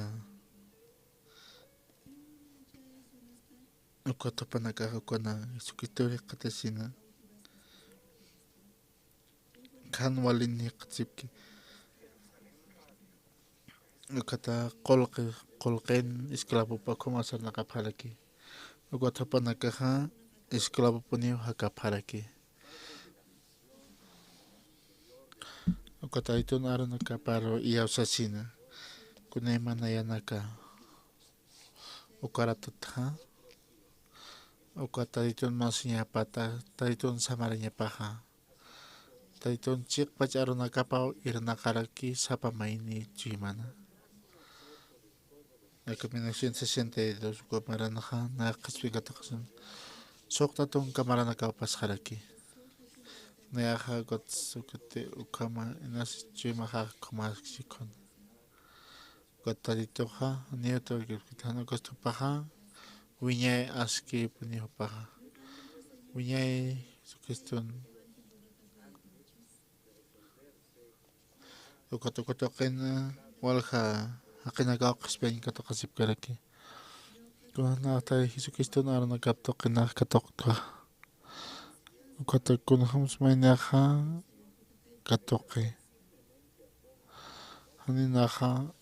ukat jupanakax ukana Jesucristor jikxatasina. Jan walin jikxatasipki. Ukata qullqi, qullqin esclavopa ukhama sarnaqapxaraki. Ukat jupanakaxa esclavopuniw jakapxaraki. Ukat Taytun arunakapar iyawsasina. Kunayma nayanaka uka ratutxa, ukat Taytun masiñapata, Taytun samarañapaxa, Taytun chiqpach arunakapaw irnaqaraki sapa mayni chuymana. Aka mil novecientos sesenta y dos uka maranxa, nayax qhispin katuqasin suqta tunka maranakaw pasxaraki. Nayaxa ukat, ukat ukhama inas chuymaxax ukhamäskchi ukhana. Ukat Tatituxa, janiw tuqikipkiti, jan ukas jupaxa wiñay askipuni jupaxa. Wiñay Jesucriston. Ukat uka tuqin walja jaqinakaw qhispiñ katuqasipkaraki. Kunjamsa Jesucriston arunakap tuqinax katuqtwa. Ukat kunjamsa maynixa katuqi. Janinaxa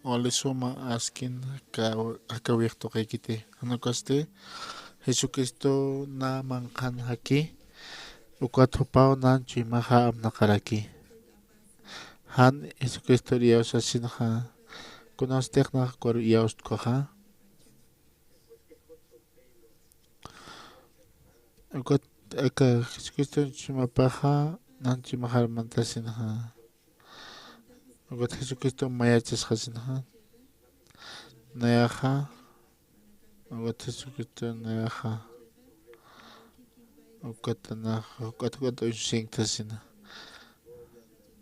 wali suma askin aka, aka wix tuqikiti. Jan ukasti Jesucristo na manqhan jaki, ukat jupaw nan chuymaxa apnaqaraki. Jan Jesucristor iyawsasinxa, kunasatix nax ukar iyawstkuxa. Ukat aka Jesucriston chuymapaxa, nan chuymaxar mantasinxa. Ukat Jesucriston mayachasxasinxa. Nayaxa, ukat Jesucriston nayaxa. Ukat nax, ukat, ukat uñsinksasina.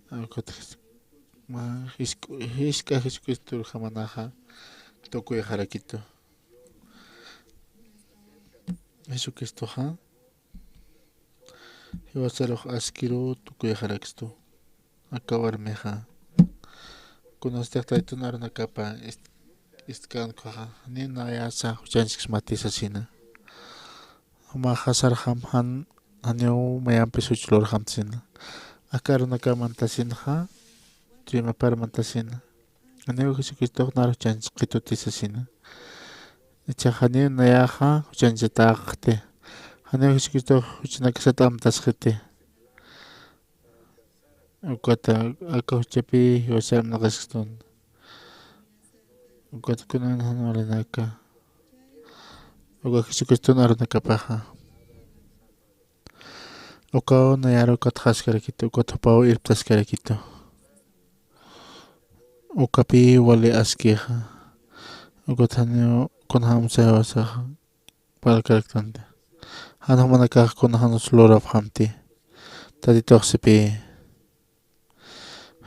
Ukat Jes-, ma, jisk'u, jisk'a Jesucristor ukhama naxa tukuyxarakitu. Jesucristoxa jiwasarux askiruw tukuyxarakstu. Aka warmixa. Kunasatix Taytun arunakapa ist-, ist'kän ukaxa, janiw nayasa juchanchkismati sasina. Jumaxa sarxam jan, janiw mayampis juch lurxamtasina. Aka arunakap mantasinxa, chuymapar mantasina. Janiw Jesucristox nar juchanchkituti sasina. Ichax janiw nayaxa juchanchatäxti. Janiw Jesucristox juchanakasat amtasxiti. Ukata aka juchapi jiwasar apnaqaskstun. Ukat kunan jan walinaka. Uka Jesucriston arunakapaxa. Ukaw nayar ukat jaskarakitu, ukat jupaw irptaskarakitu. Ukapi wali askixa. Ukat janiw kunjamsa jiwasaxa parlkaraktanti. Jan jumanakax kunjams lurapxamti. Tatitux sipi.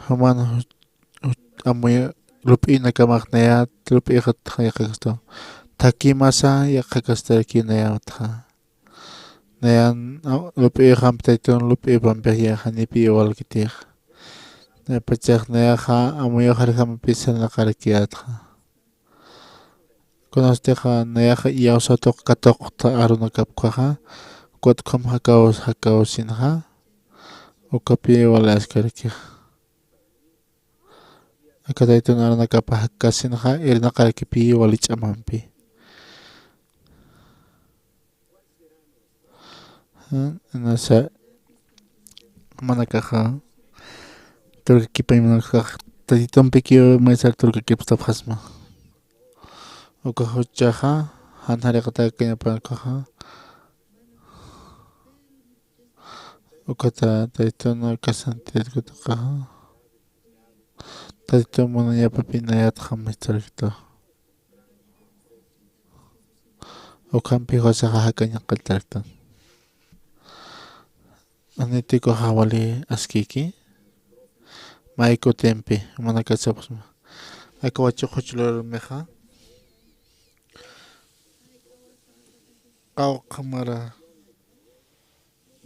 Juman ju-, ju-, amuy lup'inakamax nayat lup'ixat yaqhakastu. Thakimasa yaqhakastaraki nayatxa. Nayan, a, lup'ixampi Taytun lup'ipampi ya janipi iwalkitix. Nayapachax nayaxa amuyuxarjampi sarnaqarakiyätxa. Kunasatixa nayaxa iyawsatuq katuqta arunakap ukaxa, ukat ukham jakaw, jakawsinxa, ukapi wali askarakixa. Aka Taytun arunakapa jakasinxa, irnaqarakipi wali ch'amampi. Nasa jumanakaxa turkakipaymanakax Tatitumpikiw maysar turkakipstapxasma. Uka juchaxa jan jariqatäkañapan ukaxa. Ukata Taytun aka santidad katuqaxa. Tatitu munañapapi nayatxa misturaktu. Ukhampi Josexa jakañaqalltaraktan. Anitikuxa wali askiki. Maykutimpi, manakasapxsma. Aka wachuq juchlurumixa. Qawqha mara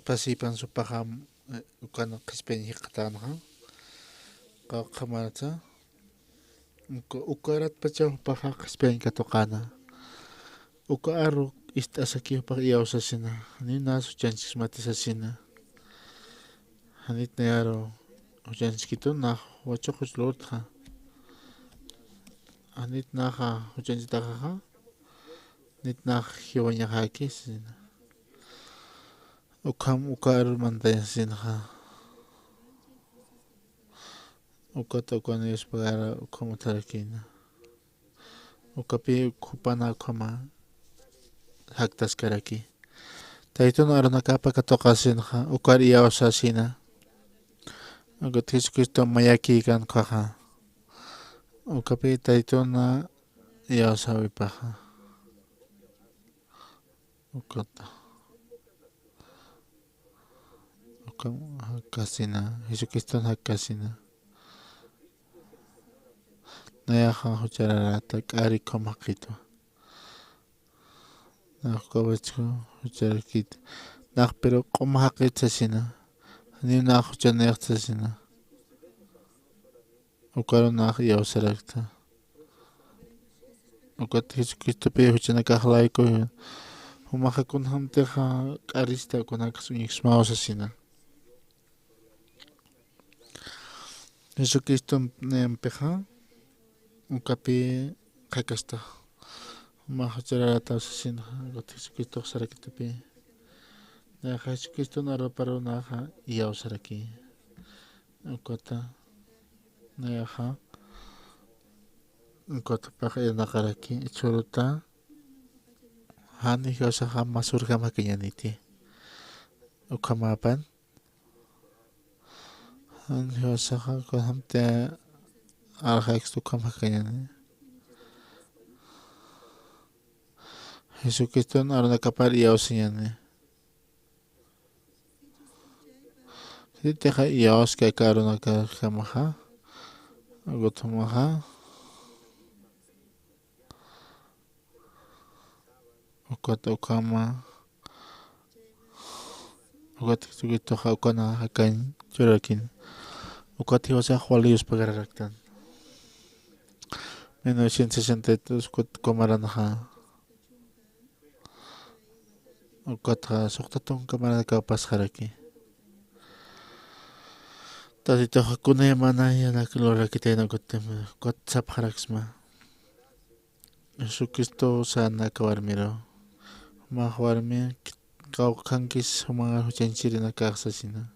pasipan supaxa, eh, ukan qhispiyañ jikxatänxa. Qawqha marata. Uka, uka aratpacha jupaxa qhispiyañ katuqäna. Uka aru ist'asaki jupax iyawsasina. Janiw nä juchañchkismati sasina. Janit nayaru juchañchkitu nax wachuq juchlurtxa. Janit naxa juchañchitaxaxa. Nit nax jiwañaxäki sasina. Ukham uka aru mantañasinxa. Ukata ukan yuspagara ukham utjarakïna. Ukapi jupan ukhama jaktaskaraki. Taytun arunakapa katuqasinxa, ukar iyawsasina. Ukat Jesucristo mayakïkan ukhaxa. Ukapi Taytun iyawsäwipaxa. Ukata. Ukham jakkasina, Jesucriston jakkasina. Nayaxa juchararata k'ari ukham jaqitwa. Nax ukawachku jucharakit. Nax pero q'uma jaqit sasina. Janiw nax juchanïxt sasina. Ukaru nax iyawsarakta. Ukat Jesucristopi juchanakax layku. Jumaxa kunjamtixa k'arista kunjakas uñjksmaw sasina. Jesucristo nayampixa ukapi qhakasta. Jumax juchararataw sasinxa, ukat Jesucristox sarakitupi. Nayaxa Jesucriston aruparu naxa iyawsaraki. Ukata nayaxa, ukatapax irnaqaraki, jichhüruta jan Diosaxa mä surjam jakañäniti. Ukhamäpan jan Diosaxa kunjamti arxayksta ukham jakañäni. Jesucriston arunakapar iyawsañäni. Sitixa iyawski aka arunakajamaxa, ukat jumaxa, ukat ukhama, ukat Jesucristoxa ukana jakañ churakin, ukat jiwasax wali yuspagararaktan. Mil novecientos sesenta y dos ukat ukhamaranxa. Ukatxa suxta tunka maranakaw pasxaraki. Tatituxa kunaymanaya nayax lurarakitayna ukat, ukat sapxaraksma. Jesucristo sänaka warmiru. Jumax warmi qawqhankis jumax juchañchirinakax sasina.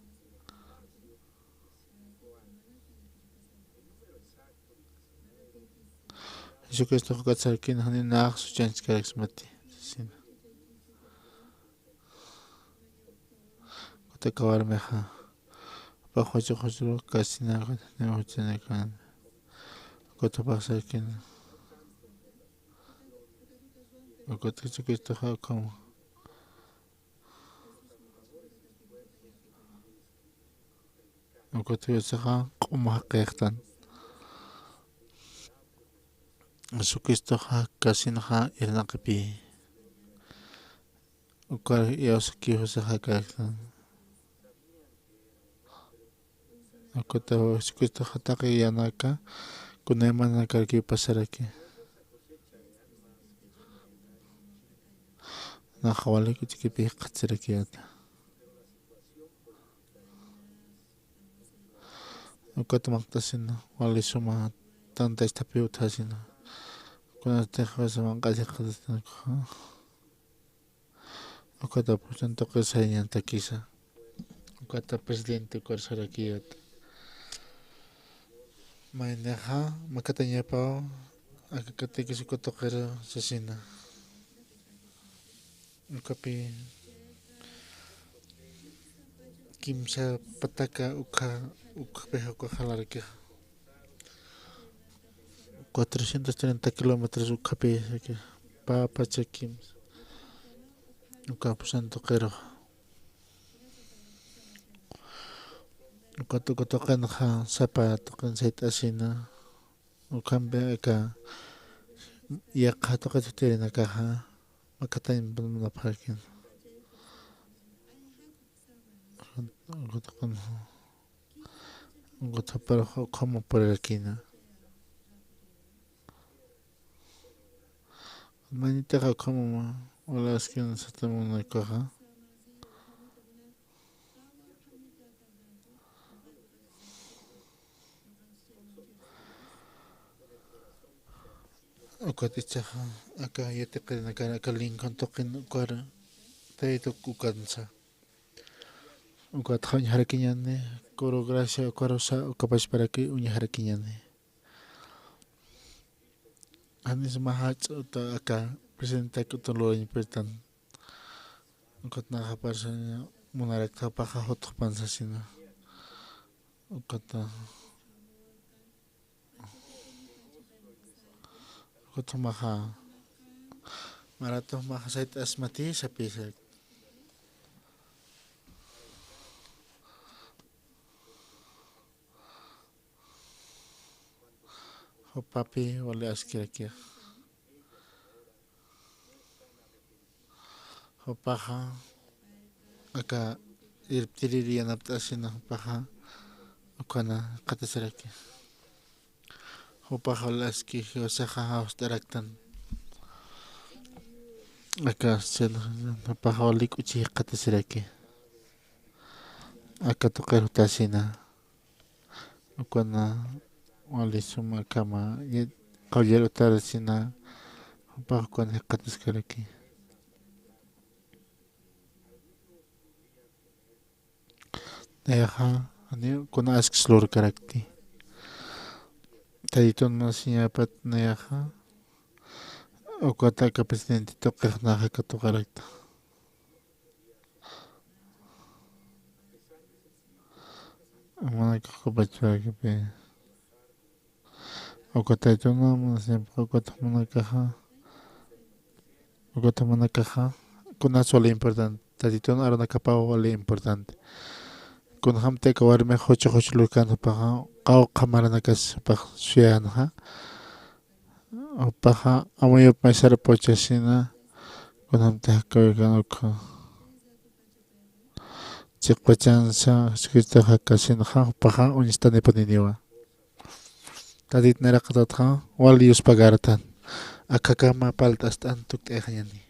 Jesucristox ukat sarkina, janiw nax juchañchkaraksmati sasina. Ukat aka warmixa, jupax wachuq juchlu kasina, ukat janiw juchañakan. Ukat jupax sarkina. Ukat Jesucristoxa ukham. Ukat Diosaxa q'uma jaqixtan. Jesucristoxa kasinxa irnaqipï. Ukar iyawsaki Josexa karaktan. Ukata Jesucristoxa taqi yanaka kunaymanakarakiw pasaraki. Naxa wali kuchikipï jikxatasirakiwata. Ukat maqt'asina, wali suma tanta isthapiw utjasina. Kunatix José manq'asi jikxatasina ukaxa. Ukat apuchun tuqir sayañantakisa. Ukat presidente ukar sarakiwata. Maynixa makatañapaw, aka katikis uka tuqir sasina. Ukapi kimsa pataka ukha, ukhapi uka jalarakixa. cuatrocientos treinta kilómetros ukhapi, pä pachakim, uka pusan tuqiru. Ukat uka tuqinxa sapa tuqin sayt'asina. Ukhampi aka yaqha tuqit jutirinakaxa makatañ munapxarakina. Uka tuqinxa, uka tuqinxa ukhama purirakina. Maynitixa ukhama wali askina satamunakaxa. Ukat ichaxa aka yatiqirinakar aka Lincoln tuqin ukar taytuk ukansa. Ukatxa uñjarakiñäni, Coro Gracia ukarusa, uka pachparaki uñjarakiñäni. Janis mä jach'a uta aka presidentaki uta lurañpirtan. Ukat nayax aparsa munarakta jupaxa jutxpan sasina. Ukata, ukat jumaxa, maratu jumaxa sayt'asmati sapisa. Jupapi wali askiraki. Jupaxa aka irptiriri yanapt'asina jupaxa ukana jikxatasiraki. Jupaxa wali aski jiwasaxa jawst'araktan. Aka sel jupaxa wali k'uchi jikxatasiraki. Aka tuqir jutasina. Ukana wali suma akhama qawllir utarasina, jupax ukana jikxataskaraki. Nayaxa, janiw kuna asks lurkarakti. Taytun munasiñapat nayaxa, ukata aka presidente tuqix naxa katuqarakta. Munakax jupa pachpakipi. Uka Taytun munasiñapaxa, ukat munakaxa, ukat munakaxa, kunas wali importante, Taytun arunakapaw wali importante. Kunjamti aka warmix juchu juchu lurkän jupaxa, qawqha maranakas jupax suyänxa. Jupaxa amuyup maysar puchasina, kunjamti jakawirkan ukha. Chiqpachansa Jesucristo jakasinxa, jupaxa uñstanipuniwa. Tatit nayraqatatxa wali yuspagartan. Akhakama parlt'ast'an tukt'ayxañäni.